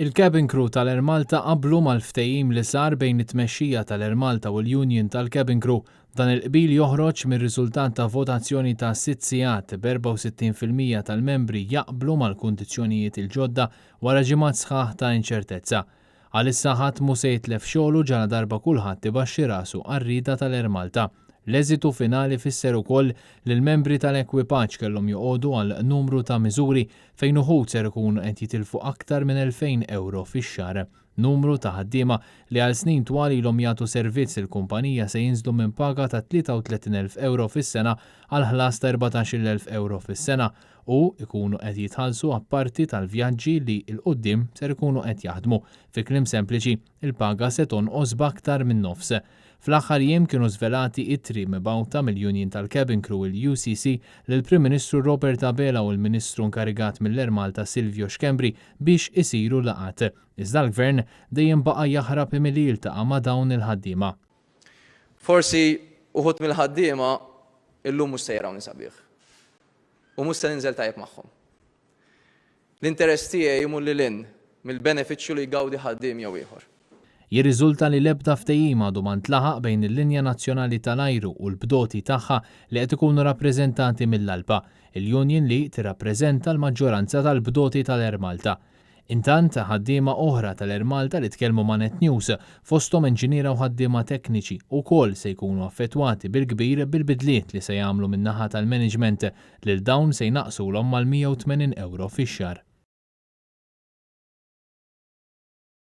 Il-cabin crew tal-Air Malta qablu mal-ftehim li sar bejn it-tmexxija tal-Air Malta u l-Union tal-Cabin Crew. Dan il-qbil joħroġ mir-riżultat ta' votazzjoni ta' sitt sigħat, b'64% tal-membri jaqblu mal-kundizzjonijiet il-ġodda wara ġimgħat sħaħ ta' inċertezza. Għalissa ħadd mhu se jitlef xogħlu ġaladarba kulħadd ibaxxi rasu għar-rieda tal-Air Malta. L-eżitu finali fisser ukoll li l-membri tal-ekwipaġġ kellhom joqogħdu għal numru ta' miżuri fejn uħud ser ikunu qed jitilfu aktar minn 2,000 ewro fix-xahar. Numru ta' ħaddiema li għal snin twal ilhom jagħtu servizz lill-kumpanija se jinżlu minn paga ta' 33,000 ewro fis-sena għal ħlas ta' 14,000 ewro fis-sena u jkunu qed jitħallsu apparti tal-vjaġġi li 'l quddiem ser ikunu qed jaħdmu. Fi kliem sempliċi, il-paga se tonqos b'aktar minn nofs. Fl-aħħar jiem kienu żvelati ittri mibgħuta mill-Union tal-Cabin Crew, il-UCC, lill-Prim Ministru Robert Abela u l-Ministru inkarigat mill-Air Malta Silvio Schembri biex isiru laqgħat. Iżda l-Gvern dejjem baqa' jaħrab milli jiltaqa' ma' dawn il-ħaddiema. Forsi uħud mill-ħaddiema illum mhux se jarawni sabiħ. U mhux se ninżel tajjeb magħhom. L-interess tiegħi jmur lil hinn mill-benefiċċju li jgawdi ħaddiem jew ieħor. Jirriżulta li l-ebda ftehim għadu ma ntlaħaq bejn il-linja nazzjonali tal-ajru u l-bdoti tagħha li qed ikunu rappreżentati mill-ALPA, il-union li tirrappreżenta l-maġġoranza tal-bdoti tal-Air Malta. Intant, ħaddiema oħra tal-Air Malta li tkellmu ma' Net News, fosthom enġiniera u ħaddiema tekniċi, ukoll se jkunu affettwati bil-kbir bil-bidliet li se jagħmlu min-naħa tal-management, lil dawn se jnaqqsulhom mal-180 ewro fix-xahar.